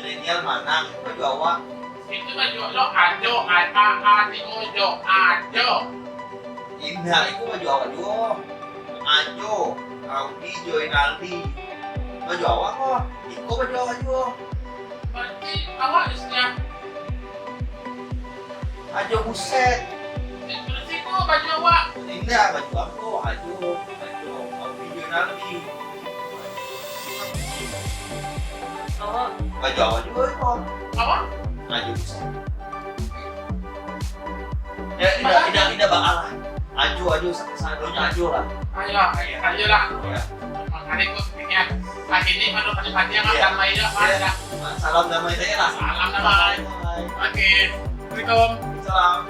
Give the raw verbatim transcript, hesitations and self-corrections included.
Daniel Manang, baju awak. Itu baju lo Ajo, A A A Timo Jo, Ajo. Indak, iko baju awak juo. Ajo, Audi, Joinaldi. Baju awak ko. Iko baju awak juo. Berarti awak isinya. Ajo buset. Berarti ko baju awak. Indak, baju ambo, Ajo. Ajo, Audi, Joinaldi. Awak. Baju awak juo iko. Awak? Ajo buset. Ya, indak, indak, indak baa lah. Ajo, Ajo, sa-, sadonyo Ajo lah. Ayo, ayo, ayo lah. Ya. Makanya aku pikir, ah, ini kalau pada pagi yang Iya. damai aja, Iya. Mas, ya. Salam damai saja lah. Salam damai. Damai. Oke. Assalamualaikum. Salam.